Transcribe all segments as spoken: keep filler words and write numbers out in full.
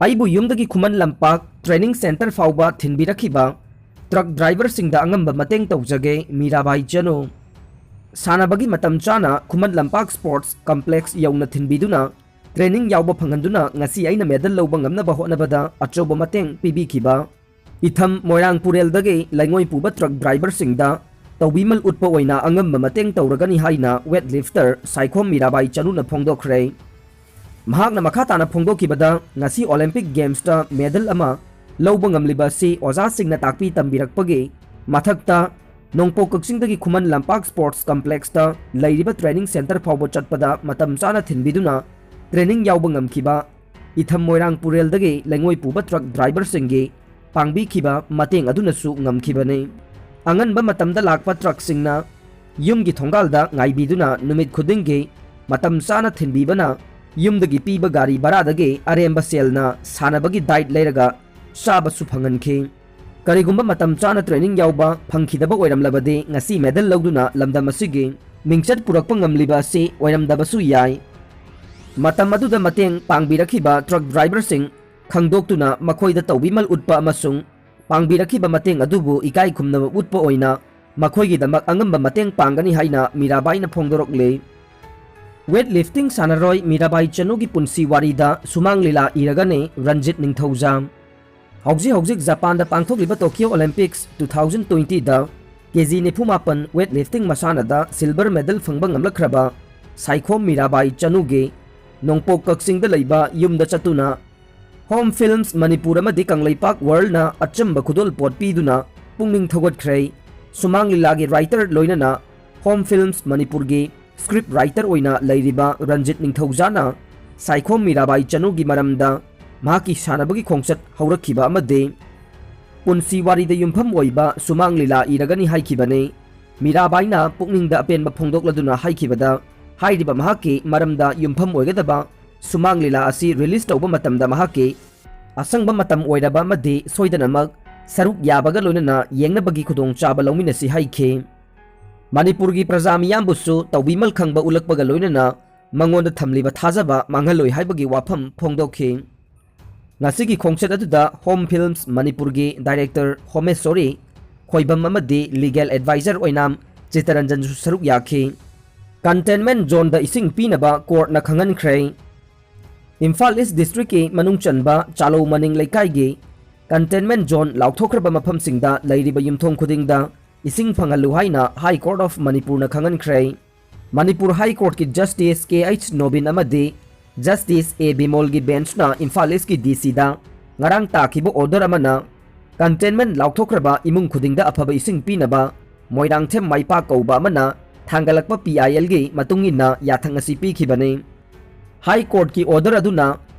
ꯑꯩꯕꯨ ꯌꯨꯝꯗꯒꯤ Khuman Lampak training centre ꯐꯥꯎꯕ ꯊꯤꯟꯕꯤꯔꯛꯈꯤꯕ ꯇ꯭ꯔꯛ ꯗ꯭ꯔꯥꯏꯚꯔꯁꯤꯡꯗ ꯑꯉꯝꯕ ꯃꯇꯦꯡ ꯇꯧꯖꯒꯦ, ꯃꯤꯔꯥꯕꯥꯏ ꯆꯅꯨ꯫ ꯁꯥꯟꯅꯕꯒꯤ ꯃꯇꯝ ꯆꯥꯅ ꯈꯨꯃꯟ ꯂꯝꯄꯥꯛ ꯁ꯭ꯄꯣꯔꯠꯁ ꯀꯝꯄ꯭ꯂꯦꯛꯁ ꯌꯧꯅ ꯊꯤꯟꯕꯤꯗꯨꯅ ꯇ꯭ꯔꯦꯅꯤꯡ ꯌꯥꯎꯕ ꯐꯪꯍꯟꯗꯨꯅ ꯉꯁꯤ ꯑꯩꯅ ꯃꯦꯗꯜ ꯂꯧꯕ ꯉꯝꯅꯕ ꯍꯣꯠꯅꯕꯗ ꯑꯆꯧꯕ ꯃꯇꯦꯡ ꯄꯤꯕꯤꯈꯤꯕ ꯏꯊꯝ ꯃꯣꯏꯔꯥꯡ ꯄꯨꯔꯦꯜꯗꯒꯤ ꯂꯩꯉꯣꯏ ꯄꯨꯕ ꯇ꯭ꯔꯛ ꯗ꯭ꯔꯥꯏꯚꯔꯁꯤꯡꯗ ꯇꯧꯕꯤꯃꯜ ꯎꯠꯄ ꯑꯣꯏꯅ ꯑꯉꯝꯕ ꯃꯇꯦꯡ ꯇꯧꯔꯒꯅꯤ ꯍꯥꯏꯅ ꯋꯦꯠ ꯂꯤꯐꯇꯔ ꯁꯥꯏꯈꯣꯝ ꯃꯤꯔꯥꯕꯥꯏ ꯆꯅꯨꯅ ꯐꯣꯡꯗꯣꯛꯈ꯭ꯔꯦ꯫ ꯃꯍꯥꯛꯅ ꯃꯈꯥ ꯇꯥꯅ ꯐꯣꯡꯗꯣꯛꯈꯤꯕꯗ, ꯉꯁꯤ ꯑꯣꯂꯤꯝꯄꯤꯛ ꯒꯦꯝꯁꯇ ꯃꯦꯗꯜ ꯑꯃ ꯂꯧꯕ ꯉꯝꯂꯤꯕ ꯑꯁꯤ ꯑꯣꯖꯥꯁꯤꯡꯅ ꯇꯥꯛꯄꯤ ꯇꯝꯕꯤꯔꯛꯄꯒꯤ ꯃꯊꯛꯇ ꯅꯣꯡꯄꯣꯛ ꯀꯛꯆꯤꯡꯗꯒꯤ ꯈꯨꯃꯟ ꯂꯝꯄꯥꯛ ꯁ꯭ꯄꯣꯔꯠꯁ ꯀꯝꯄ꯭ꯂꯦꯛꯁꯇ ꯂꯩꯔꯤꯕ ꯇ꯭ꯔꯦꯅꯤꯡ ꯁꯦꯟꯇꯔ ꯐꯥꯎꯕ ꯆꯠꯄꯗ ꯃꯇꯝ ꯆꯥꯅ ꯊꯤꯟꯕꯤꯗꯨꯅ ꯇ꯭ꯔꯦꯅꯤꯡ ꯌꯥꯎꯕ ꯉꯝꯈꯤꯕ ꯏꯊꯝ ꯃꯣꯏꯔꯥꯡ ꯄꯨꯔꯦꯜꯗꯒꯤ ꯂꯩꯉꯣꯏ ꯄꯨꯕ ꯇ꯭ꯔꯛ ꯗ꯭ꯔꯥꯏꯚꯔꯁꯤꯡꯒꯤ ꯄꯥꯡꯕꯤꯈꯤꯕ ꯃꯇꯦꯡ ꯑꯗꯨꯅꯁꯨ ꯉꯝꯈꯤꯕꯅꯤ꯫ ꯑꯉꯟꯕ ꯃꯇꯝꯗ ꯂꯥꯛꯄ ꯇ꯭ꯔꯛꯁꯤꯡꯅ ꯌꯨꯝꯒꯤ ꯊꯣꯡꯒꯥꯜꯗ ꯉꯥꯏꯕꯤꯗꯨꯅ ꯅꯨꯃꯤꯠ ꯈꯨꯗꯤꯡꯒꯤ ꯃꯇꯝ ꯆꯥꯅ ꯊꯤꯟꯕꯤꯕꯅ ꯌꯨꯝꯗꯒꯤ ꯄꯤꯕ ꯒꯥꯔꯤ ꯚꯔꯥꯗꯒꯤ ꯑꯔꯦꯝꯕ ꯁꯦꯜꯅ ꯁꯥꯟꯅꯕꯒꯤ ꯗꯥꯏꯠ ꯂꯩꯔꯒ ꯆꯥꯕꯁꯨ ꯐꯪꯍꯟꯈꯤ꯫ ꯀꯔꯤꯒꯨꯝꯕ ꯃꯇꯝ ꯆꯥꯅ ꯇ꯭ꯔꯦꯅꯤꯡ ꯌꯥꯎꯕ ꯐꯪꯈꯤꯗꯕ ꯑꯣꯏꯔꯝꯂꯕꯗꯤ ꯉꯁꯤ ꯃꯦꯗꯜ ꯂꯧꯗꯨꯅ ꯂꯝꯗꯝ ꯑꯁꯤꯒꯤ ꯃꯤꯡꯆꯠ ꯄꯨꯔꯛꯄ ꯉꯝꯂꯤꯕ ꯑꯁꯤ ꯑꯣꯏꯔꯝꯗꯕꯁꯨ ꯌꯥꯏ꯫ ꯃꯇꯝ ꯑꯗꯨꯗ ꯃꯇꯦꯡ ꯄꯥꯡꯕꯤꯔꯛꯈꯤꯕ ꯇ꯭ꯔꯛ ꯗ꯭ꯔꯥꯏꯚꯔꯁꯤꯡ ꯈꯪꯗꯣꯛꯇꯨꯅ ꯃꯈꯣꯏꯗ ꯇꯧꯕꯤꯃꯜ ꯎꯠꯄ ꯑꯃꯁꯨꯡ ꯄꯥꯡꯕꯤꯔꯛꯈꯤꯕ ꯃꯇꯦꯡ ꯑꯗꯨꯕꯨ ꯏꯀꯥꯏ ꯈꯨꯝꯅꯕ ꯎꯠꯄ ꯑꯣꯏꯅ ꯃꯈꯣꯏꯒꯤꯗꯃꯛ ꯑꯉꯝꯕ ꯃꯇꯦꯡ ꯄꯥꯡꯒꯅꯤ ꯍꯥꯏꯅ ꯃꯤꯔꯥꯕꯥꯏꯅ ꯐꯣꯡꯗꯣꯔꯛꯂꯤ꯫ ꯋꯦꯠ ꯂꯤꯐꯇꯤꯡ ꯁꯥꯟꯅꯔꯣꯏ ꯃꯤꯔꯥꯕꯥꯏ ꯆꯅꯨꯒꯤ ꯄꯨꯟꯁꯤ ꯋꯥꯔꯤꯗ ꯁꯨꯃꯥꯡ ꯂꯤꯂꯥ ꯏꯔꯒꯅꯤ ꯔꯟꯖꯤꯠ ꯅꯤꯡꯊꯧꯖꯥ꯫ ꯍꯧꯖꯤꯛ ꯍꯧꯖꯤꯛ ꯖꯄꯥꯟꯗ ꯄꯥꯡꯊꯣꯛꯂꯤꯕ ꯇꯣꯀꯤꯌꯣ ꯑꯣꯂꯤꯝꯄꯤꯛꯁ ꯇꯨ ꯊꯥꯎꯖꯟ ꯇ꯭ꯋꯦꯟꯇꯤꯗ ꯀꯦ ꯖꯤ ꯅꯤꯐꯨ ꯃꯥꯄꯟ ꯋꯦꯠ ꯂꯤꯐꯇꯤꯡ ꯃꯁꯥꯟꯅꯗ ꯁꯤꯜꯚꯔ ꯃꯦꯗꯜ ꯐꯪꯕ ꯉꯝꯂꯛꯈ꯭ꯔꯕ ꯁꯥꯏꯈꯣꯝ ꯃꯤꯔꯥꯕꯥꯏ ꯆꯅꯨꯒꯤ ꯅꯣꯡꯄꯣꯛ ꯀꯛꯆꯤꯡꯗ ꯂꯩꯕ ꯌꯨꯝꯗ ꯆꯠꯇꯨꯅ ꯍꯣꯝ ꯐꯤꯜꯝꯁ ꯃꯅꯤꯄꯨꯔ ꯑꯃꯗꯤ ꯀꯪꯂꯩꯄꯥꯛ ꯋꯥꯔꯜꯅ ꯑꯆꯝꯕ ꯈꯨꯗꯣꯜꯄꯣꯠ ꯄꯤꯗꯨꯅ ꯄꯨꯛꯅꯤꯡ ꯊꯧꯒꯠꯈ꯭ꯔꯦ꯫ ꯁꯨꯃꯥꯡ ꯂꯤꯂꯥꯒꯤ ꯔꯥꯏꯇꯔ ꯂꯣꯏꯅꯅ ꯍꯣꯝ ꯐꯤꯜꯝꯁ ꯃꯅꯤꯄꯨꯔꯒꯤ ꯁ꯭ꯀ꯭ꯔꯤꯞ ꯔꯥꯏꯇꯔ ꯑꯣꯏꯅ ꯂꯩꯔꯤꯕ ꯔꯟꯖꯤꯠ ꯅꯤꯡꯊꯧꯖꯥꯅ ꯁꯥꯏꯈꯣꯝ ꯃꯤꯔꯥꯕꯥꯏ ꯆꯅꯨꯒꯤ ꯃꯔꯝꯗ ꯃꯍꯥꯛꯀꯤ ꯁꯥꯟꯅꯕꯒꯤ ꯈꯣꯡꯆꯠ ꯍꯧꯔꯛꯈꯤꯕ ꯑꯃꯗꯤ ꯄꯨꯟꯁꯤ ꯋꯥꯔꯤꯗ ꯌꯨꯝꯐꯝ ꯑꯣꯏꯕ ꯁꯨꯃꯥꯡ ꯂꯤꯂꯥ ꯏꯔꯒꯅꯤ ꯍꯥꯏꯈꯤꯕꯅꯤ꯫ ꯃꯤꯔꯥꯕꯥꯏꯅ ꯄꯨꯛꯅꯤꯡꯗ ꯑꯄꯦꯟꯕ ꯐꯣꯡꯗꯣꯛꯂꯗꯨꯅ ꯍꯥꯏꯈꯤꯕꯗ, ꯍꯥꯏꯔꯤꯕ ꯃꯍꯥꯛꯀꯤ ꯃꯔꯝꯗ ꯌꯨꯝꯐꯝ ꯑꯣꯏꯒꯗꯕ ꯁꯨꯃꯥꯡ ꯂꯤꯂꯥ ꯑꯁꯤ ꯔꯤꯂꯤꯖ ꯇꯧꯕ ꯃꯇꯝꯗ ꯃꯍꯥꯛꯀꯤ ꯑꯁꯪꯕ ꯃꯇꯝ ꯑꯣꯏꯔꯕ ꯑꯃꯗꯤ ꯁꯣꯏꯗꯅꯃꯛ ꯁꯔꯨꯛ ꯌꯥꯕꯒ ꯂꯣꯏꯅꯅ ꯌꯦꯡꯅꯕꯒꯤ ꯈꯨꯗꯣꯡꯆꯥꯕ ꯂꯧꯃꯤꯟꯅꯁꯤ ꯍꯥꯏꯈꯤ꯫ ꯃꯅꯤꯄꯨꯔꯒꯤ ꯄ꯭ꯔꯖꯥ ꯃꯤꯌꯥꯝꯕꯨꯁꯨ ꯇꯧꯕꯤꯃꯜ ꯈꯪꯕ ꯎꯠꯂꯛꯄꯒ ꯂꯣꯏꯅꯅ ꯃꯉꯣꯟꯗ ꯊꯝꯂꯤꯕ ꯊꯥꯖꯕ ꯃꯥꯡꯍꯜꯂꯣꯏ ꯍꯥꯏꯕꯒꯤ ꯋꯥꯐꯝ ꯐꯣꯡꯗꯣꯛꯈꯤ꯫ ꯉꯁꯤꯒꯤ ꯈꯣꯡꯆꯠ ꯑꯗꯨꯗ ꯍꯣꯝ ꯐꯤꯜꯝꯁ ꯃꯅꯤꯄꯨꯔꯒꯤ ꯗꯥꯏꯔꯦꯛꯇꯔ ꯍꯣꯃꯦꯁꯣꯔꯤ ꯈꯣꯏꯕꯝ ꯑꯃꯗꯤ ꯂꯤꯒꯦꯜ ꯑꯦꯗꯚꯥꯏꯖꯔ ꯑꯣꯏꯅꯥꯝ ꯆꯤꯇꯔꯟꯖꯟꯁꯨ ꯁꯔꯨꯛ ꯌꯥꯈꯤ꯫ ꯀꯟꯇꯦꯟꯃꯦꯟ ꯖꯣꯟꯗ ꯏꯁꯤꯡ ꯄꯤꯅꯕ ꯀꯣꯔꯠꯅ ꯈꯪꯍꯟꯈ꯭ꯔꯦ꯫ ꯏꯝꯐꯥꯜ ꯏꯁ ꯗꯤꯁꯇ꯭ꯔꯤꯛꯀꯤ ꯃꯅꯨꯡ ꯆꯟꯕ ꯆꯥꯂꯧ ꯃꯅꯤꯡ ꯂꯩꯀꯥꯏꯒꯤ ꯀꯟꯇꯦꯟꯃꯦꯟ ꯖꯣꯟ ꯂꯥꯎꯊꯣꯛꯈ꯭ꯔꯕ ꯃꯐꯝꯁꯤꯡꯗ ꯂꯩꯔꯤꯕ ꯌꯨꯝꯊꯣꯡ ꯈꯨꯗꯤꯡꯗ ꯏꯁꯤꯡ ꯐꯪꯍꯜꯂꯨ ꯍꯥꯏꯅ ꯍꯥꯏ ꯀꯣꯔꯠ ꯑꯣꯐ ꯃꯅꯤꯄꯨꯔꯅ ꯈꯪꯍꯟꯈ꯭ꯔꯦ꯫ ꯃꯅꯤꯄꯨꯔ ꯍꯥꯏ ꯀꯣꯔꯠꯀꯤ ꯖꯁꯇꯤꯁ ꯀꯦ ꯑꯩꯆ ꯅꯣꯕꯤꯟ ꯑꯃꯗꯤ ꯖꯁꯇꯤꯁ ꯑꯦ ꯕꯤꯃꯣꯜꯒꯤ ꯕꯦꯟꯆꯅ ꯏꯝꯐꯥꯜ ꯏꯁꯀꯤ ꯗꯤ ꯁꯤꯗ ꯉꯔꯥꯡ ꯇꯥꯈꯤꯕ ꯑꯣꯔꯗꯔ ꯑꯃꯅ ꯀꯟꯇꯦꯟꯃꯦꯟ ꯂꯥꯎꯊꯣꯛꯈ꯭ꯔꯕ ꯏꯃꯨꯡ ꯈꯨꯗꯤꯡꯗ ꯑꯐꯕ ꯏꯁꯤꯡ ꯄꯤꯅꯕ ꯃꯣꯏꯔꯥꯡꯊꯦꯝ ꯃꯥꯏꯄꯥꯛ ꯀꯧꯕ ꯑꯃꯅ ꯊꯥꯡꯒꯠꯂꯛꯄ ꯄꯤ ꯑꯥꯏ ꯑꯦꯜꯒꯤ ꯃꯇꯨꯡ ꯏꯟꯅ ꯌꯥꯊꯪ ꯑꯁꯤ ꯄꯤꯈꯤꯕꯅꯤ꯫ ꯍꯥꯏ ꯀꯣꯔꯠꯀꯤ ꯑꯣꯔꯗꯔ ꯑꯗꯨꯅ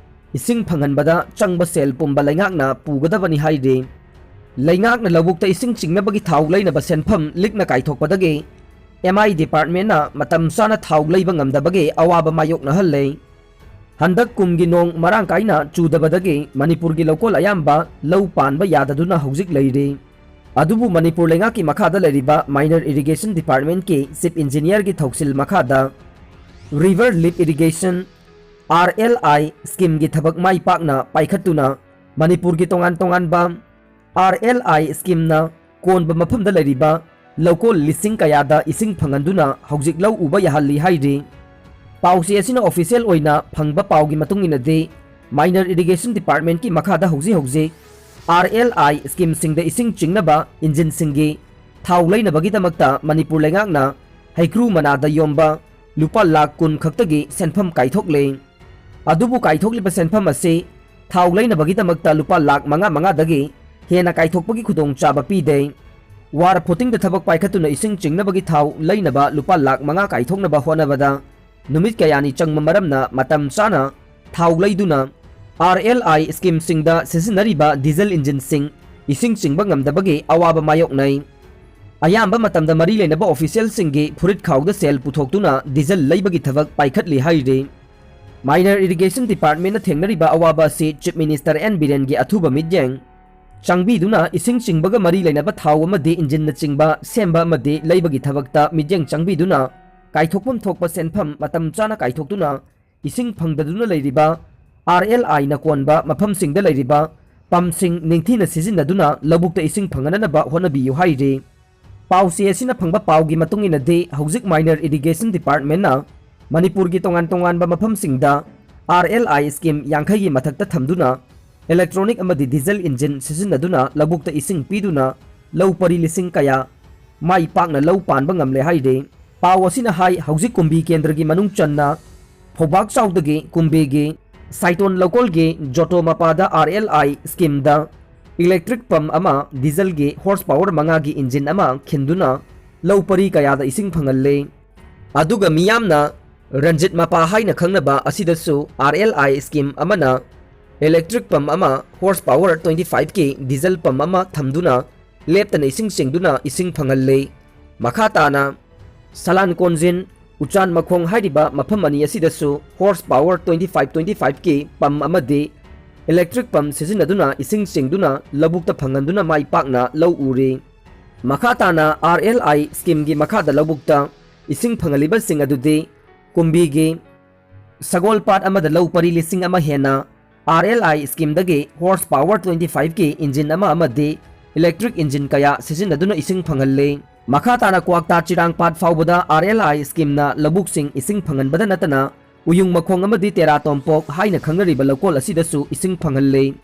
ꯏꯁꯤꯡ ꯐꯪꯍꯟꯕꯗ ꯆꯪꯕ ꯁꯦꯜ ꯄꯨꯝꯕ ꯂꯩꯉꯥꯛꯅ ꯄꯨꯒꯗꯕꯅꯤ ꯍꯥꯏꯔꯤ꯫ ꯂꯩꯉꯥꯛꯅ ꯂꯧꯕꯨꯛꯇ ꯏꯁꯤꯡ ꯆꯤꯡꯅꯕꯒꯤ ꯊꯥꯎ ꯂꯩꯅꯕ ꯁꯦꯟꯐꯝ ꯂꯤꯛꯅ ꯀꯥꯏꯊꯣꯛꯄꯗꯒꯤ ꯑꯦꯝ ꯑꯥꯏ ꯗꯤꯄꯥꯔꯠꯃꯦꯟꯅ ꯃꯇꯝ ꯆꯥꯅ ꯊꯥꯎ ꯂꯩꯕ ꯉꯝꯗꯕꯒꯤ ꯑꯋꯥꯕ ꯃꯥꯌꯣꯛꯅꯍꯜꯂꯦ꯫ ꯍꯟꯗꯛ ꯀꯨꯝꯒꯤ ꯅꯣꯡ ꯃꯔꯥꯡ ꯀꯥꯏꯅ ꯆꯨꯗꯕꯗꯒꯤ ꯃꯅꯤꯄꯨꯔꯒꯤ ꯂꯧꯀꯣꯜ ꯑꯌꯥꯝꯕ ꯂꯧ ꯄꯥꯟꯕ ꯌꯥꯗꯗꯨꯅ ꯍꯧꯖꯤꯛ ꯂꯩꯔꯤ꯫ ꯑꯗꯨꯕꯨ ꯃꯅꯤꯄꯨꯔ ꯂꯩꯉꯥꯛꯀꯤ ꯃꯈꯥꯗ ꯂꯩꯔꯤꯕ ꯃꯥꯏꯅꯔ ꯏꯔꯤꯒꯦꯁꯟ ꯗꯤꯄꯥꯔꯠꯃꯦꯟꯀꯤ ꯆꯤꯐ ꯏꯟꯖꯤꯅꯤꯌꯔꯒꯤ ꯊꯧꯁꯤꯜ ꯃꯈꯥꯗ ꯔꯤꯚꯔ ꯂꯤꯞ ꯏꯔꯤꯒꯦꯁꯟ, ꯑꯥꯔ ꯑꯦꯜ ꯑꯥꯏ, ꯁ꯭ꯀꯤꯝꯒꯤ ꯊꯕꯛ ꯃꯥꯏ ꯄꯥꯛꯅ ꯄꯥꯏꯈꯠꯇꯨꯅ ꯃꯅꯤꯄꯨꯔꯒꯤ ꯇꯣꯉꯥꯟ ꯇꯣꯉꯥꯟꯕ ꯑꯥꯔ ꯑꯦꯜ ꯑꯥꯏ ꯁ꯭ꯀꯤꯝꯅ ꯀꯣꯟꯕ ꯃꯐꯝꯗ ꯂꯩꯔꯤꯕ ꯂꯧꯀꯣꯜ ꯂꯤꯁꯤꯡ ꯀꯌꯥꯗ ꯏꯁꯤꯡ ꯐꯪꯍꯟꯗꯨꯅ ꯍꯧꯖꯤꯛ ꯂꯧ ꯎꯕ ꯌꯥꯍꯜꯂꯤ ꯍꯥꯏꯔꯤ꯫ ꯄꯥꯎꯆꯦ ꯑꯁꯤꯅ ꯑꯣꯐꯤꯁꯤꯌꯦꯜ ꯑꯣꯏꯅ ꯐꯪꯕ ꯄꯥꯎꯒꯤ ꯃꯇꯨꯡ ꯏꯟꯅꯗꯤ, ꯃꯥꯏꯅꯔ ꯏꯔꯤꯒꯦꯁꯟ ꯗꯤꯄꯥꯔꯠꯃꯦꯟꯀꯤ ꯃꯈꯥꯗ ꯍꯧꯖꯤꯛ ꯍꯧꯖꯤꯛ ꯑꯥꯔ ꯑꯦꯜ ꯑꯥꯏ ꯁ꯭ꯀꯤꯝꯁꯤꯡꯗ ꯏꯁꯤꯡ ꯆꯤꯡꯅꯕ ꯏꯟꯖꯤꯟꯁꯤꯡꯒꯤ ꯊꯥꯎ ꯂꯩꯅꯕꯒꯤꯗꯃꯛꯇ ꯃꯅꯤꯄꯨꯔ ꯂꯩꯉꯥꯛꯅ ꯍꯩꯀ꯭ꯔꯨ ꯃꯅꯥꯗ ꯌꯣꯝꯕ ꯂꯨꯄꯥ ꯂꯥꯈ ꯀꯨꯟ ꯈꯛꯇꯒꯤ ꯁꯦꯟꯐꯝ ꯀꯥꯏꯊꯣꯛꯂꯦ꯫ ꯑꯗꯨꯕꯨ ꯀꯥꯏꯊꯣꯛꯂꯤꯕ ꯁꯦꯟꯐꯝ ꯑꯁꯤ ꯊꯥꯎ ꯂꯩꯅꯕꯒꯤꯗꯃꯛꯇ ꯂꯨꯄꯥ ꯂꯥꯈ ꯃꯉꯥ ꯃꯉꯥꯗꯒꯤ ꯍꯦꯟꯅ ꯀꯥꯏꯊꯣꯛꯄꯒꯤ ꯈꯨꯗꯣꯡꯆꯥꯕ ꯄꯤꯗꯦ꯫ ꯋꯥꯔ ꯐꯨꯇꯤꯡꯗ ꯊꯕꯛ ꯄꯥꯏꯈꯠꯇꯨꯅ ꯏꯁꯤꯡ ꯆꯤꯡꯅꯕꯒꯤ ꯊꯥꯎ ꯂꯩꯅꯕ ꯂꯨꯄꯥ ꯂꯥꯈ ꯃꯉꯥ ꯀꯥꯏꯊꯣꯛꯅꯕ ꯍꯣꯠꯅꯕꯗ ꯅꯨꯃꯤꯠ ꯀꯌꯥꯅꯤ ꯆꯪꯕ ꯃꯔꯝꯅ ꯃꯇꯝ ꯆꯥꯅ ꯊꯥꯎ ꯂꯩꯗꯨꯅ ꯑꯥꯔ ꯑꯦꯜ ꯑꯥꯏ ꯁ꯭ꯀꯤꯝꯁꯤꯡꯗ ꯁꯤꯖꯤꯟꯅꯔꯤꯕ ꯗꯤꯖꯜ ꯏꯟꯖꯤꯟꯁꯤꯡ ꯏꯁꯤꯡ ꯆꯤꯡꯕ ꯉꯝꯗꯕꯒꯤ ꯑꯋꯥꯕ ꯃꯥꯌꯣꯛꯅꯩ꯫ ꯑꯌꯥꯝꯕ ꯃꯇꯝꯗ ꯃꯔꯤ ꯂꯩꯅꯕ ꯑꯣꯐꯤꯁꯤꯌꯦꯜꯁꯤꯡꯒꯤ ꯐꯨꯔꯤꯠ ꯈꯥꯎꯗ ꯁꯦꯜ ꯄꯨꯊꯣꯛꯇꯨꯅ ꯗꯤꯖꯜ ꯂꯩꯕꯒꯤ ꯊꯕꯛ ꯄꯥꯏꯈꯠꯂꯤ ꯍꯥꯏꯔꯤ꯫ ꯃꯥꯏꯅꯔ ꯏꯔꯤꯒꯦꯁꯟ ꯗꯤꯄꯥꯔꯠꯃꯦꯟꯅ ꯊꯦꯡꯅꯔꯤꯕ ꯑꯋꯥꯕ ꯑꯁꯤ ꯆꯤꯐ ꯃꯤꯅꯤꯁꯇꯔ ꯑꯦꯟ ꯕꯤꯔꯦꯟꯒꯤ ꯑꯊꯨꯕ ꯃꯤꯠꯌꯦꯡ ꯆꯪꯕꯤꯗꯨꯅ ꯏꯁꯤꯡ ꯆꯤꯡꯕꯒ ꯃꯔꯤ ꯂꯩꯅꯕ ꯊꯥꯎ ꯑꯃꯗꯤ ꯏꯟꯖꯤꯟꯅꯆꯤꯡꯕ ꯁꯦꯝꯕ ꯑꯃꯗꯤ ꯂꯩꯕꯒꯤ ꯊꯕꯛꯇ ꯃꯤꯠꯌꯦꯡ ꯆꯪꯕꯤꯗꯨꯅ ꯀꯥꯏꯊꯣꯛꯐꯝ ꯊꯣꯛꯄ ꯁꯦꯟꯐꯝ ꯃꯇꯝ ꯆꯥꯅ ꯀꯥꯏꯊꯣꯛꯇꯨꯅ ꯏꯁꯤꯡ ꯐꯪꯗꯗꯨꯅ ꯂꯩꯔꯤꯕ ꯑꯥꯔ ꯑꯦꯜ ꯑꯥꯏꯅ ꯀꯣꯟꯕ ꯃꯐꯝꯁꯤꯡꯗ ꯂꯩꯔꯤꯕ ꯄꯝꯁꯤꯡ ꯅꯤꯡꯊꯤꯅ ꯁꯤꯖꯤꯟꯅꯗꯨꯅ ꯂꯧꯕꯨꯛꯇ ꯏꯁꯤꯡ ꯐꯪꯍꯟꯅꯅꯕ ꯍꯣꯠꯅꯕꯤꯌꯨ ꯍꯥꯏꯔꯤ꯫ ꯄꯥꯎꯆꯦ ꯑꯁꯤꯅ ꯐꯪꯕ ꯄꯥꯎꯒꯤ ꯃꯇꯨꯡ ꯏꯟꯅꯗꯤ, ꯍꯧꯖꯤꯛ Minor Irrigation Departmentꯅ ꯃꯅꯤꯄꯨꯔꯒꯤ ꯇꯣꯉꯥꯟ ꯇꯣꯉꯥꯟꯕ ꯃꯐꯝꯁꯤꯡꯗ ꯑꯥꯔ ꯑꯦꯜ ꯑꯥꯏ ꯁ꯭ꯀꯤꯝ ꯌꯥꯡꯈꯩꯒꯤ ꯃꯊꯛꯇ ꯊꯝꯗꯨꯅ electronic ꯑꯃꯗꯤ diesel engine ꯁꯤꯖꯤꯟꯅꯗꯨꯅ ꯂꯧꯕꯨꯛꯇ ꯏꯁꯤꯡ ꯄꯤꯗꯨꯅ ꯂꯧ ꯄꯔꯤ ꯂꯤꯁꯤꯡ ꯀꯌꯥ ꯃꯥꯏ ꯄꯥꯛꯅ ꯂꯧ ꯄꯥꯟꯕ ꯉꯝꯂꯦ ꯍꯥꯏꯔꯤ꯫ ꯄꯥꯎ ꯑꯁꯤꯅ ꯍꯥꯏ, ꯍꯧꯖꯤꯛ ꯀꯨꯝꯕꯤ ꯀꯦꯟꯗ꯭ꯔꯒꯤ ꯃꯅꯨꯡ ꯆꯟꯅ ꯐꯧꯕꯥꯛ ꯆꯥꯎꯗꯒꯤ ꯀꯨꯝꯕꯤꯒꯤ ꯁꯥꯏꯇꯣꯟ ꯂꯧꯀꯣꯜꯒꯤ ꯖꯣꯇꯣ ꯃꯄꯥꯗ ꯑꯥꯔ ꯑꯦꯜ ꯑꯥꯏ ꯁ꯭ꯀꯤꯝꯗ electric pump ꯑꯃ dieselꯒꯤ horse power ꯃꯉꯥꯒꯤ engine ꯑꯃ ꯈꯤꯟꯗꯨꯅ ꯂꯧ ꯄꯔꯤ ꯀꯌꯥꯗ ꯏꯁꯤꯡ ꯐꯪꯍꯜꯂꯦ꯫ ꯑꯗꯨꯒ ꯃꯤꯌꯥꯝꯅ ꯔꯟꯖꯤꯠ ꯃꯄꯥ ꯍꯥꯏꯅ ꯈꯪꯅꯕ ꯑꯁꯤꯗꯁꯨ ꯑꯥꯔ ꯑꯦꯜ ꯑꯥꯏ ꯁ꯭ꯀꯤꯝ ꯑꯃꯅ electric pump ꯑꯃ horse power twenty fiveꯀꯤ diesel pump ꯑꯃ ꯊꯝꯗꯨꯅ ꯂꯦꯞꯇꯅ ꯏꯁꯤꯡ ꯆꯤꯡꯗꯨꯅ ꯏꯁꯤꯡ ꯐꯪꯍꯜꯂꯤ꯫ ꯃꯈꯥ ꯇꯥꯅ ꯁꯂꯥꯟ ꯀꯣꯟꯖꯤꯟ, ꯎꯆꯥꯟ ꯃꯈꯣꯡ ꯍꯥꯏꯔꯤꯕ ꯃꯐꯝ ꯑꯅꯤ ꯑꯁꯤꯗꯁꯨ horse power twenty five twenty fiveꯀꯤ pump ꯑꯃꯗꯤ electric pump ꯁꯤꯖꯤꯟꯅꯗꯨꯅ ꯏꯁꯤꯡ ꯆꯤꯡꯗꯨꯅ ꯂꯧꯕꯨꯛꯇ ꯐꯪꯍꯟꯗꯨꯅ ꯃꯥꯏ ꯄꯥꯛꯅ ꯂꯧ ꯎꯔꯤ꯫ ꯃꯈꯥ ꯇꯥꯅ ꯑꯥꯔ ꯑꯦꯜ ꯑꯥꯏ ꯁ꯭ꯀꯤꯝꯒꯤ ꯃꯈꯥꯗ ꯂꯧꯕꯨꯛꯇ ꯏꯁꯤꯡ ꯐꯪꯍꯜꯂꯤꯕꯁꯤꯡ ꯑꯗꯨꯗꯤ ꯀꯨꯝꯕꯤꯒꯤ ꯁꯒꯣꯜ ꯄꯥꯠ ꯑꯃꯗ ꯂꯧ ꯄꯔꯤ ꯂꯤꯁꯤꯡ ꯑꯃ ꯍꯦꯟꯅ ꯑꯥꯔ ꯑꯦꯜ ꯑꯥꯏ ꯁ꯭ꯀꯤꯝꯗꯒꯤ horse power twenty fiveꯀꯤ engine ꯑꯃ ꯑꯃꯗꯤ electric engine ꯀꯌꯥ ꯁꯤꯖꯤꯟꯅꯗꯨꯅ ꯏꯁꯤꯡ ꯐꯪꯍꯜꯂꯤ꯫ ꯃꯈꯥ ꯇꯥꯅ ꯀ꯭ꯋꯥꯛꯇꯥ ꯆꯤꯔꯥꯡ ꯄꯥꯠ ꯐꯥꯎꯕꯗ ꯑꯥꯔ ꯑꯦꯜ ꯑꯥꯏ ꯁ꯭ꯀꯤꯝꯅ ꯂꯧꯕꯨꯛꯁꯤꯡ ꯏꯁꯤꯡ ꯐꯪꯍꯟꯕꯗ ꯅꯠꯇꯅ ꯎꯌꯨꯡ ꯃꯈꯣꯡ ꯑꯃꯗꯤ ꯇꯦꯔꯥ ꯇꯣꯝꯄꯣꯛ ꯍꯥꯏꯅ ꯈꯪꯅꯔꯤꯕ ꯂꯧꯀꯣꯜ ꯑꯁꯤꯗꯁꯨ ꯏꯁꯤꯡ ꯐꯪꯍꯜꯂꯤ꯫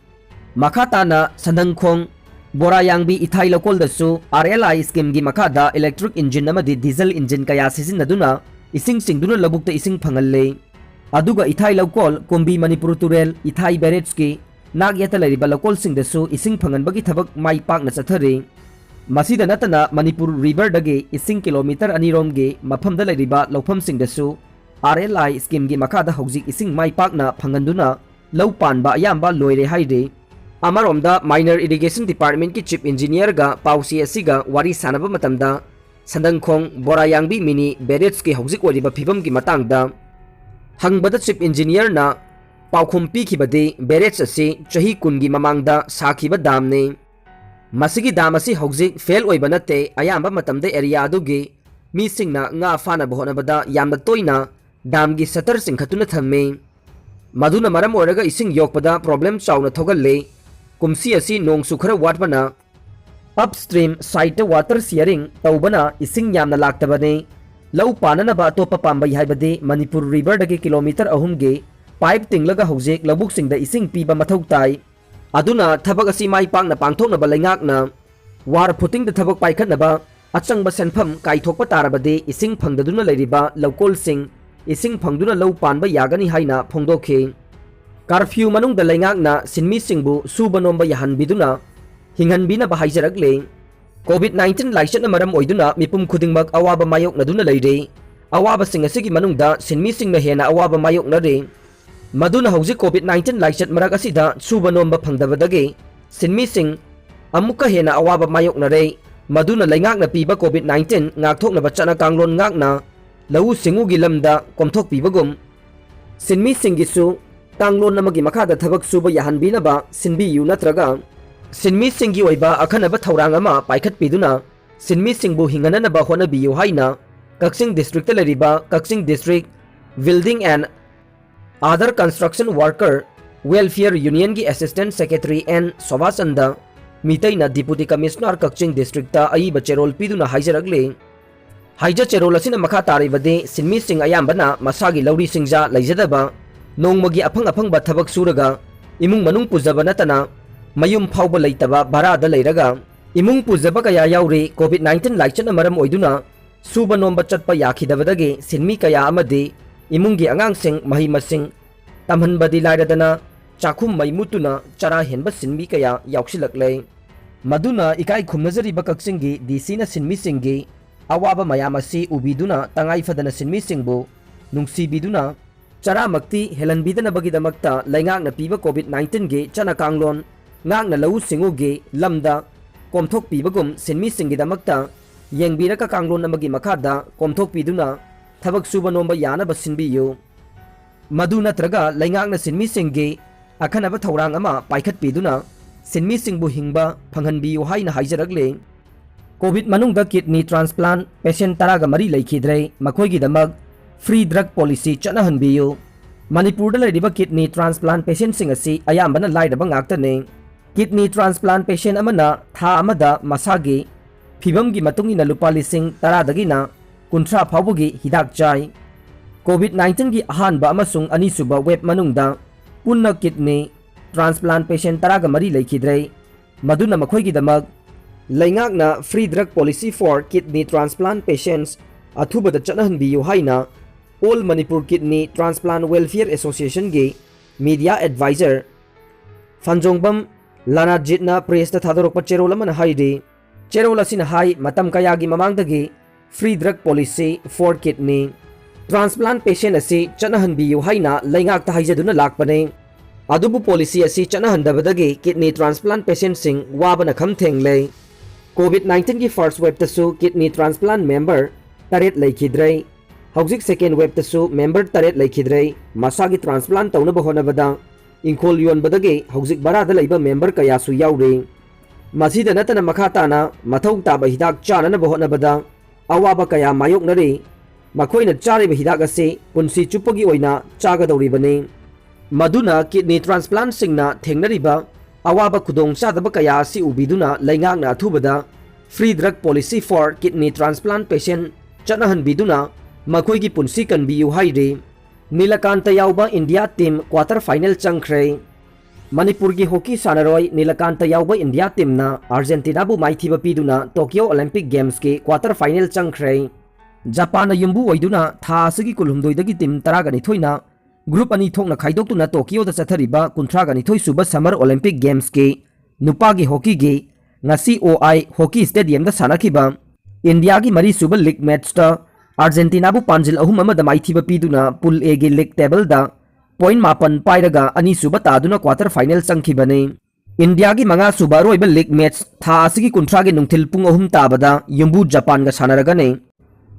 ꯃꯈꯥ ꯇꯥꯅ ꯁꯟꯗꯪꯈꯣꯡ, ꯕꯣꯔꯥꯌꯥꯡꯕꯤ ꯏꯊꯥꯏ ꯂꯧꯀꯣꯜꯗꯁꯨ ꯑꯥꯔ ꯑꯦꯜ ꯑꯥꯏ ꯁ꯭ꯀꯤꯝꯒꯤ ꯃꯈꯥꯗ electric engine ꯑꯃꯗꯤ diesel engine ꯀꯌꯥ ꯁꯤꯖꯤꯟꯅꯗꯨꯅ ꯏꯁꯤꯡ ꯆꯤꯡꯗꯨꯅ ꯂꯧꯕꯨꯛꯇ ꯏꯁꯤꯡ ꯐꯪꯍꯜꯂꯤ꯫ ꯑꯗꯨꯒ ꯏꯊꯥꯏ ꯂꯧꯀꯣꯜ, ꯀꯨꯝꯕꯤ ꯃꯅꯤꯄꯨꯔ ꯇꯨꯔꯦꯜ, ꯏꯊꯥꯏ barrageꯀꯤ ꯅꯥꯛ ꯌꯦꯠꯇ ꯂꯩꯔꯤꯕ ꯂꯧꯀꯣꯜꯁꯤꯡꯗꯁꯨ ꯏꯁꯤꯡ ꯐꯪꯍꯟꯕꯒꯤ ꯊꯕꯛ ꯃꯥꯏ ꯄꯥꯛꯅ ꯆꯠꯊꯔꯤ꯫ ꯃꯁꯤꯗ ꯅꯠꯇꯅ ꯃꯅꯤꯄꯨꯔ riverꯗꯒꯤ ꯏꯁꯤꯡ kilometre ꯑꯅꯤꯔꯣꯝꯒꯤ ꯃꯐꯝꯗ ꯂꯩꯔꯤꯕ ꯂꯧꯐꯝꯁꯤꯡꯗꯁꯨ ꯑꯥꯔ ꯑꯦꯜ ꯑꯥꯏ ꯁ꯭ꯀꯤꯝꯒꯤ ꯃꯈꯥꯗ ꯍꯧꯖꯤꯛ ꯏꯁꯤꯡ ꯃꯥꯏ ꯄꯥꯛꯅ ꯐꯪꯍꯟꯗꯨꯅ ꯂꯧ ꯄꯥꯟꯕ ꯑꯌꯥꯝꯕ ꯂꯣꯏꯔꯦ ꯍꯥꯏꯔꯤ꯫ ꯑꯃꯔꯣꯝꯗ Minor Irrigation Departmentꯀꯤ Chief Engineerꯒ ꯄꯥꯎꯆꯦ ꯑꯁꯤꯒ ꯋꯥꯔꯤ ꯁꯥꯟꯅꯕ ꯃꯇꯝꯗ ꯁꯟꯗꯪꯈꯣꯡ ꯕꯣꯔꯥꯌꯥꯡꯕꯤ mini barrageꯀꯤ ꯍꯧꯖꯤꯛ ꯑꯣꯏꯔꯤꯕ ꯐꯤꯕꯝꯒꯤ ꯃꯇꯥꯡꯗ ꯍꯪꯕꯗ Chief Engineerꯅ ꯄꯥꯎꯈꯨꯝ ꯄꯤꯈꯤꯕꯗꯤ barrage ꯑꯁꯤ ꯆꯍꯤ ꯀꯨꯟꯒꯤ ꯃꯃꯥꯡꯗ ꯁꯥꯈꯤꯕ damꯅꯤ꯫ ꯃꯁꯤꯒꯤ dam ꯑꯁꯤ ꯍꯧꯖꯤꯛ fail ꯑꯣꯏꯕ ꯅꯠꯇꯦ, ꯑꯌꯥꯝꯕ ꯃꯇꯝꯗ area ꯑꯗꯨꯒꯤ ꯃꯤꯁꯤꯡꯅ ꯉꯥ ꯐꯥꯅꯕ ꯍꯣꯠꯅꯕꯗ ꯌꯥꯝꯅ ꯇꯣꯏꯅ damꯒꯤ shutter ꯆꯤꯡꯈꯠꯇꯨꯅ ꯊꯝꯃꯤ꯫ ꯃꯗꯨꯅ ꯃꯔꯝ ꯑꯣꯏꯔꯒ ꯏꯁꯤꯡ ꯌꯣꯛꯄꯗ problem ꯆꯥꯎꯅ ꯊꯣꯛꯍꯜꯂꯤ꯫ ꯀꯨꯝꯁꯤ ꯑꯁꯤ ꯅꯣꯡꯁꯨ ꯈꯔ ꯋꯥꯠꯄꯅ upstream side ꯇ water sharing ꯇꯧꯕꯅ ꯏꯁꯤꯡ ꯌꯥꯝꯅ ꯂꯥꯛꯇꯕꯅꯤ꯫ ꯂꯧ ꯄꯥꯟꯅꯅꯕ ꯑꯇꯣꯞꯄ ꯄꯥꯝꯕꯩ ꯍꯥꯏꯕꯗꯤ ꯃꯅꯤꯄꯨꯔ river ꯗꯒꯤ kilometre ꯑꯍꯨꯝꯒꯤ pipe ꯇꯤꯡꯂꯒ ꯍꯧꯖꯤꯛ ꯂꯧꯕꯨꯛꯁꯤꯡꯗ ꯏꯁꯤꯡ ꯄꯤꯕ ꯃꯊꯧ ꯇꯥꯏ꯫ ꯑꯗꯨꯅ ꯊꯕꯛ ꯑꯁꯤ ꯃꯥꯏ ꯄꯥꯛꯅ ꯄꯥꯡꯊꯣꯛꯅꯕ ꯂꯩꯉꯥꯛꯅ ꯋꯥꯔ footing ꯗ ꯊꯕꯛ ꯄꯥꯏꯈꯠꯅꯕ ꯑꯆꯪꯕ ꯁꯦꯟꯐꯝ ꯀꯥꯏꯊꯣꯛꯄ ꯇꯥꯔꯕꯗꯤ ꯏꯁꯤꯡ ꯐꯪꯗꯗꯨꯅ ꯂꯩꯔꯤꯕ ꯂꯧꯀꯣꯜꯁꯤꯡ ꯏꯁꯤꯡ ꯐꯪꯗꯨꯅ ꯂꯧ ꯄꯥꯟꯕ ꯌꯥꯒꯅꯤ ꯍꯥꯏꯅ ꯐꯣꯡꯗꯣꯛꯈꯤ꯫ Curfew ꯃꯅꯨꯡꯗ ꯂꯩꯉꯥꯛꯅ ꯁꯤꯟꯃꯤꯁꯤꯡꯕꯨ ꯁꯨꯕ ꯅꯣꯝꯕ ꯌꯥꯍꯟꯕꯤꯗꯨꯅ ꯍꯤꯡꯍꯟꯕꯤꯅꯕ ꯍꯥꯏꯖꯔꯛꯂꯤ꯫ Covid nineteen ꯂꯥꯏꯆꯠꯅ ꯃꯔꯝ ꯑꯣꯏꯗꯨꯅ ꯃꯤꯄꯨꯝ ꯈꯨꯗꯤꯡꯃꯛ ꯑꯋꯥꯕ ꯃꯥꯌꯣꯛꯅꯗꯨꯅ ꯂꯩꯔꯤ꯫ ꯑꯋꯥꯕꯁꯤꯡ ꯑꯁꯤꯒꯤ ꯃꯅꯨꯡꯗ ꯁꯤꯟꯃꯤꯁꯤꯡꯅ ꯍꯦꯟꯅ ꯑꯋꯥꯕ ꯃꯥꯌꯣꯛꯅꯔꯤ꯫ ꯃꯗꯨꯅ ꯍꯧꯖꯤꯛ Covid nineteen ꯂꯥꯏꯆꯠ ꯃꯔꯛ ꯑꯁꯤꯗ ꯁꯨꯕ ꯅꯣꯝꯕ ꯐꯪꯗꯕꯗꯒꯤ ꯁꯤꯟꯃꯤꯁꯤꯡ ꯑꯃꯨꯛꯀ ꯍꯦꯟꯅ ꯑꯋꯥꯕ ꯃꯥꯌꯣꯛꯅꯔꯦ꯫ ꯃꯗꯨꯅ ꯂꯩꯉꯥꯛꯅ ꯄꯤꯕ Covid nineteen ꯉꯥꯛꯊꯣꯛꯅꯕ ꯆꯠꯅ ꯀꯥꯡꯂꯣꯟ ꯉꯥꯛꯅ ꯂꯧꯎ ꯁꯤꯡꯎꯒꯤ ꯂꯝꯗ ꯀꯣꯝꯊꯣꯛꯄꯤꯕꯒꯨꯝ, ꯁꯤꯟꯃꯤꯁꯤꯡꯒꯤꯁꯨ ꯀꯥꯡꯂꯣꯟ ꯑꯃꯒꯤ ꯃꯈꯥꯗ ꯊꯕꯛ ꯁꯨꯕ ꯌꯥꯍꯟꯕꯤꯅꯕ ꯁꯤꯟꯕꯤꯌꯨ ꯅꯠꯇ꯭ꯔꯒ ꯁꯤꯟꯃꯤꯁꯤꯡꯒꯤ ꯑꯣꯏꯕ ꯑꯈꯟꯅꯕ ꯊꯧꯔꯥꯡ ꯑꯃ ꯄꯥꯏꯈꯠꯄꯤꯗꯨꯅ ꯁꯤꯟꯃꯤꯁꯤꯡꯕꯨ ꯍꯤꯡꯍꯟꯅꯅꯕ ꯍꯣꯠꯅꯕꯤꯌꯨ ꯍꯥꯏꯅ ꯀꯛꯆꯤꯡ district ꯇ ꯂꯩꯔꯤꯕ ꯀꯛꯆꯤꯡ District Building and Other Construction Worker Welfare Union ꯒꯤ Assistant Secretary ꯑꯦꯟ ꯁꯣꯚꯥꯆꯟꯗ ꯃꯤꯇꯩꯅ Deputy Commissioner ꯀꯛꯆꯤꯡ district ꯇ ꯑꯏꯕ ꯆꯦꯔꯣꯜ ꯄꯤꯗꯨꯅ ꯍꯥꯏꯖꯔꯛꯂꯤ꯫ ꯍꯥꯏꯖ ꯆꯦꯔꯣꯜ ꯑꯁꯤꯅ ꯃꯈꯥ ꯇꯥꯔꯤꯕꯗꯤ, ꯁꯤꯟꯃꯤꯁꯤꯡ ꯑꯌꯥꯝꯕꯅ ꯃꯁꯥꯒꯤ ꯂꯧꯔꯤ ꯁꯤꯡꯖꯥ ꯂꯩꯖꯗꯕ, ꯅꯣꯡꯃꯒꯤ ꯑꯐꯪ ꯑꯐꯪꯕ ꯊꯕꯛ ꯁꯨꯔꯒ ꯏꯃꯨꯡ ꯃꯅꯨꯡ ꯄꯨꯖꯕ ꯅꯠꯇꯅ ꯃꯌꯨꯝ ꯐꯥꯎꯕ ꯂꯩꯇꯕ ꯚꯔꯥꯗ ꯂꯩꯔꯒ ꯏꯃꯨꯡ ꯄꯨꯖꯕ ꯀꯌꯥ ꯌꯥꯎꯔꯤ꯫ Covid nineteen ꯂꯥꯏꯆꯠꯅ ꯃꯔꯝ ꯑꯣꯏꯗꯨꯅ ꯁꯨꯕ ꯅꯣꯝꯕ ꯆꯠꯄ ꯌꯥꯈꯤꯗꯕꯗꯒꯤ ꯁꯤꯟꯃꯤ ꯀꯌꯥ ꯑꯃꯗꯤ ꯏꯃꯨꯡꯒꯤ ꯑꯉꯥꯡꯁꯤꯡ ꯃꯍꯩ ꯃꯁꯤꯡ ꯇꯝꯍꯟꯕꯗꯤ ꯂꯥꯏꯔꯗꯅ ꯆꯥꯛꯈꯨꯝ ꯃꯩ ꯃꯨꯠꯇꯨꯅ ꯆꯔꯥ ꯍꯦꯟꯕ ꯁꯤꯟꯃꯤ ꯀꯌꯥ ꯌꯥꯎꯁꯤꯜꯂꯛꯂꯦ꯫ ꯃꯗꯨꯅ ꯏꯀꯥꯏ ꯈꯨꯝꯅꯖꯔꯤꯕ ꯀꯛꯆꯤꯡꯒꯤ ꯗꯤ ꯁꯤꯅ ꯁꯤꯟꯃꯤꯁꯤꯡꯒꯤ ꯑꯋꯥꯕ ꯃꯌꯥꯝ ꯑꯁꯤ ꯎꯕꯤꯗꯨꯅ ꯇꯉꯥꯏ ꯐꯗꯅ ꯁꯤꯟꯃꯤꯁꯤꯡꯕꯨ ꯅꯨꯡꯁꯤꯕꯤꯗꯨꯅ ꯆꯔꯥꯃꯛꯇꯤ ꯍꯦꯜꯍꯟꯕꯤꯗꯅꯕꯒꯤꯗꯃꯛꯇ ꯂꯩꯉꯥꯛꯅ ꯄꯤꯕ Covid nineteen ꯒꯤ ꯆꯠꯅ ꯀꯥꯡꯂꯣꯟ ꯉꯥꯛꯅ ꯂꯧꯎ ꯁꯤꯡꯎꯒꯤ ꯂꯝꯗ ꯀꯣꯝꯊꯣꯛꯄꯤꯕꯒꯨꯝ ꯁꯤꯟꯃꯤꯁꯤꯡꯒꯤꯗꯃꯛꯇ ꯌꯦꯡꯕꯤꯔꯒ ꯀꯥꯡꯂꯣꯟ ꯑꯃꯒꯤ ꯃꯈꯥꯗ ꯀꯣꯝꯊꯣꯛꯄꯤꯗꯨꯅ ꯊꯕꯛ ꯁꯨꯕ ꯅꯣꯝꯕ ꯌꯥꯅꯕ ꯁꯤꯟꯕꯤꯌꯨ꯫ ꯃꯗꯨ ꯅꯠꯇ꯭ꯔꯒ ꯂꯩꯉꯥꯛꯅ ꯁꯤꯟꯃꯤꯁꯤꯡꯒꯤ ꯑꯈꯟꯅꯕ ꯊꯧꯔꯥꯡ ꯑꯃ ꯄꯥꯏꯈꯠꯄꯤꯗꯨꯅ ꯁꯤꯟꯃꯤꯁꯤꯡꯕꯨ ꯍꯤꯡꯕ ꯐꯪꯍꯟꯕꯤꯌꯨ ꯍꯥꯏꯅ ꯍꯥꯏꯖꯔꯛꯂꯤ꯫ Covid ꯃꯅꯨꯡꯗ kidney transplant patient ꯇꯔꯥꯒ ꯃꯔꯤ ꯂꯩꯈꯤꯗ꯭ꯔꯦ, ꯃꯈꯣꯏꯒꯤꯗꯃꯛ free drug policy ꯆꯠꯅꯍꯟꯕꯤꯌꯨ꯫ ꯃꯅꯤꯄꯨꯔꯗ ꯂꯩꯔꯤꯕ kidney transplant patientꯁꯤꯡ ꯑꯁꯤ ꯑꯌꯥꯝꯕꯅ ꯂꯥꯏꯔꯕ ꯉꯥꯛꯇꯅꯤ꯫ Kidney transplant patient ꯑꯃꯅ ꯊꯥ ꯑꯃꯗ ꯃꯁꯥꯒꯤ ꯐꯤꯕꯝꯒꯤ ꯃꯇꯨꯡ ꯏꯟꯅ ꯂꯨꯄꯥ ꯂꯤꯁꯤꯡ ꯇꯔꯥꯗꯒꯤꯅ ꯀꯨꯟꯊ꯭ꯔꯥ ꯐꯥꯎꯕꯒꯤ ꯍꯤꯗꯥꯛ ꯆꯥꯏ꯫ COVID nineteenꯒꯤ ꯑꯍꯥꯟꯕ ꯑꯃꯁꯨꯡ ꯑꯅꯤꯁꯨꯕ wave ꯃꯅꯨꯡꯗ ꯄꯨꯟꯅ kidney transplant patient ꯇꯔꯥꯒ ꯃꯔꯤ ꯂꯩꯈꯤꯗ꯭ꯔꯦ꯫ ꯃꯗꯨꯅ ꯃꯈꯣꯏꯒꯤꯗꯃꯛ ꯂꯩꯉꯥꯛꯅ Free Drug Policy for Kidney Transplant Patients ꯑꯊꯨꯕꯗ ꯆꯠꯅꯍꯟꯕꯤꯌꯨ ꯍꯥꯏꯅ All Manipur Kidney Transplant Welfare Associationꯒꯤ media advisor ꯐꯟꯖꯣꯡꯕꯝ ꯂꯥꯅꯥꯖꯤꯠꯅ pressꯇ ꯊꯥꯗꯣꯔꯛꯄ ꯆꯦꯔꯣꯜ ꯑꯃꯅ ꯍꯥꯏꯔꯤ꯫ ꯆꯦꯔꯣꯜ ꯑꯁꯤꯅ ꯍꯥꯏ, ꯃꯇꯝ ꯀꯌꯥꯒꯤ ꯃꯃꯥꯡꯗꯒꯤ Free Drug Policy for Kidney Transplant Patient ꯑꯁꯤ ꯆꯠꯅꯍꯟꯕꯤꯌꯨ ꯍꯥꯏꯅ ꯂꯩꯉꯥꯛꯇ ꯍꯥꯏꯖꯗꯨꯅ ꯂꯥꯛꯄꯅꯤ꯫ ꯑꯗꯨꯕꯨ policy ꯑꯁꯤ ꯆꯠꯅꯍꯟꯗꯕꯗꯒꯤ kidney transplant patientꯁꯤꯡ ꯋꯥꯕꯅ ꯈꯝ ꯊꯦꯡꯂꯦ꯫ COVID nineteenꯒꯤ first waveꯇꯁꯨ kidney transplant member ꯇꯔꯦꯠ ꯂꯩꯈꯤꯗ꯭ꯔꯦ꯫ ꯍꯧꯖꯤꯛ second waveꯇꯁꯨ member ꯇꯔꯦꯠ ꯂꯩꯈꯤꯗ꯭ꯔꯦ꯫ ꯃꯁꯥꯒꯤ transplant ꯇꯧꯅꯕ ꯍꯣꯠꯅꯕꯗ ꯏꯪꯈꯣꯜ ꯌꯣꯟꯕꯗꯒꯤ ꯍꯧꯖꯤꯛ ꯚꯔꯥꯗ ꯂꯩꯕ member ꯀꯌꯥꯁꯨ ꯌꯥꯎꯔꯤ꯫ ꯃꯁꯤꯗ ꯅꯠꯇꯅ ꯃꯈꯥ ꯇꯥꯅ ꯃꯊꯧ ꯇꯥꯕ ꯍꯤꯗꯥꯛ ꯆꯥꯅꯅꯕ ꯍꯣꯠꯅꯕꯗ ꯑꯋꯥꯕ ꯀꯌꯥ ꯃꯥꯌꯣꯛꯅꯔꯤ꯫ ꯃꯈꯣꯏꯅ ꯆꯥꯔꯤꯕ ꯍꯤꯗꯥꯛ ꯑꯁꯤ ꯄꯨꯟꯁꯤ ꯆꯨꯞꯄꯒꯤ ꯑꯣꯏꯅ ꯆꯥꯒꯗꯧꯔꯤꯕꯅꯤ꯫ ꯃꯗꯨꯅ kidney transplantꯁꯤꯡꯅ ꯊꯦꯡꯅꯔꯤꯕ ꯑꯋꯥꯕ ꯈꯨꯗꯣꯡꯆꯥꯗꯕ ꯀꯌꯥ ꯑꯁꯤ ꯎꯕꯤꯗꯨꯅ ꯂꯩꯉꯥꯛꯅ ꯑꯊꯨꯕꯗ Free Drug Policy for Kidney Transplant Patient ꯆꯠꯅꯍꯟꯕꯤꯗꯨꯅ ꯃꯈꯣꯏꯒꯤ ꯄꯨꯟꯁꯤ ꯀꯟꯕꯤꯌꯨ ꯍꯥꯏꯔꯤ꯫ ꯅꯤꯂꯀꯥꯟꯇ ꯌꯥꯎꯕ India team quarter final ꯆꯪꯈ꯭ꯔꯦ꯫ ꯃꯅꯤꯄꯨꯔꯒꯤ hockey ꯁꯥꯟꯅꯔꯣꯏ ꯅꯤꯂꯀꯥꯟꯇ ꯌꯥꯎꯕ India teamꯅ Argentinaꯕꯨ ꯃꯥꯏꯊꯤꯕ ꯄꯤꯗꯨꯅ Tokyo Olympic Gamesꯀꯤ quarter final ꯆꯪꯈ꯭ꯔꯦ꯫ ꯖꯄꯥꯟꯅ ꯌꯨꯝꯕꯨ ꯑꯣꯏꯗꯨꯅ ꯊꯥ ꯑꯁꯤꯒꯤ ꯀꯨꯟꯍꯨꯝꯗꯣꯏꯗꯒꯤ team ꯇꯔꯥꯒ ꯅꯤꯊꯣꯏꯅ group ꯑꯅꯤ ꯊꯣꯛꯅ ꯈꯥꯏꯗꯣꯛꯇꯨꯅ Tokyoꯗ ꯆꯠꯊꯔꯤꯕ ꯀꯨꯟꯊ꯭ꯔꯥꯒ ꯅꯤꯊꯣꯏ ꯁꯨꯕ Summer Olympic Gamesꯀꯤ ꯅꯨꯄꯥꯒꯤ hockeyꯒꯤ ꯉꯁꯤ ꯑꯣ ꯑꯥꯏ Hockey Stadiumꯗ ꯁꯥꯟꯅꯈꯤꯕ Indiaꯒꯤ ꯃꯔꯤꯁꯨꯕ league matchꯇ Argentinaꯕꯨ ꯄꯥꯟꯖꯤꯜ ꯑꯍꯨꯝ ꯑꯃꯗ ꯃꯥꯏꯊꯤꯕ ꯄꯤꯗꯨꯅ Pool Aꯒꯤ league tableꯗ point ꯃꯥꯄꯟ ꯄꯥꯏꯔꯒ ꯑꯅꯤꯁꯨꯕ ꯇꯥꯗꯨꯅ quarter final ꯆꯪꯈꯤꯕꯅꯤ꯫ Indiaꯒꯤ ꯃꯉꯥꯁꯨꯕ ꯑꯔꯣꯏꯕ league match ꯊꯥ ꯑꯁꯤꯒꯤ ꯀꯨꯟꯊ꯭ꯔꯥꯒꯤ ꯅꯨꯡꯊꯤꯜ ꯄꯨꯡ ꯑꯍꯨꯝ ꯇꯥꯕꯗ ꯌꯨꯝꯕꯨ ꯖꯄꯥꯟꯒ ꯁꯥꯟꯅꯔꯒꯅꯤ꯫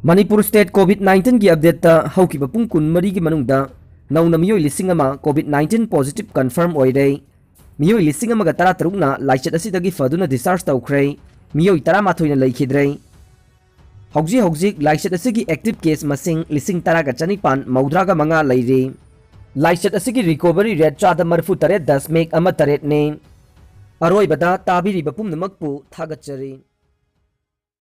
ꯃꯅꯤꯄꯨꯔ state COVID nineteenꯒꯤ updateꯇ ꯍꯧꯈꯤꯕ ꯄꯨꯡ ꯀꯨꯟꯃꯔꯤꯒꯤ ꯃꯅꯨꯡꯗ ꯅꯧꯅ ꯃꯤꯑꯣꯏ ꯂꯤꯁꯤꯡ ꯑꯃ COVID nineteen positive confirm ꯑꯣꯏꯔꯦ꯫ ꯃꯤꯑꯣꯏ ꯂꯤꯁꯤꯡ ꯑꯃꯒ ꯇꯔꯥꯇꯔꯨꯛꯅ ꯂꯥꯏꯆꯠ ꯑꯁꯤꯗꯒꯤ ꯐꯗꯨꯅ discharge ꯇꯧꯈ꯭ꯔꯦ꯫ ꯃꯤꯑꯣꯏ ꯇꯔꯥꯃꯥꯊꯣꯏꯅ ꯂꯩꯈꯤꯗ꯭ꯔꯦ꯫ ꯍꯧꯖꯤꯛ ꯍꯧꯖꯤꯛ ꯂꯥꯏꯆꯠ ꯑꯁꯤꯒꯤ active case ꯃꯁꯤꯡ ꯂꯤꯁꯤꯡ ꯇꯔꯥꯒ ꯆꯅꯤꯄꯥꯟ ꯃꯧꯗ꯭ꯔꯥꯒ ꯃꯉꯥ ꯂꯩꯔꯤ꯫ ꯂꯥꯏꯆꯠ ꯑꯁꯤꯒꯤ recovery rate ꯆꯥꯗ ꯃꯔꯤꯐꯨ ꯇꯔꯦꯠ ꯗꯁꯃꯤꯛ ꯑꯃ ꯇꯔꯦꯠꯅꯤ꯫ ꯑꯔꯣꯏꯕꯗ ꯇꯥꯕꯤꯔꯤꯕ ꯄꯨꯝꯅꯃꯛꯄꯨ ꯊꯥꯒꯠꯆꯔꯤ꯫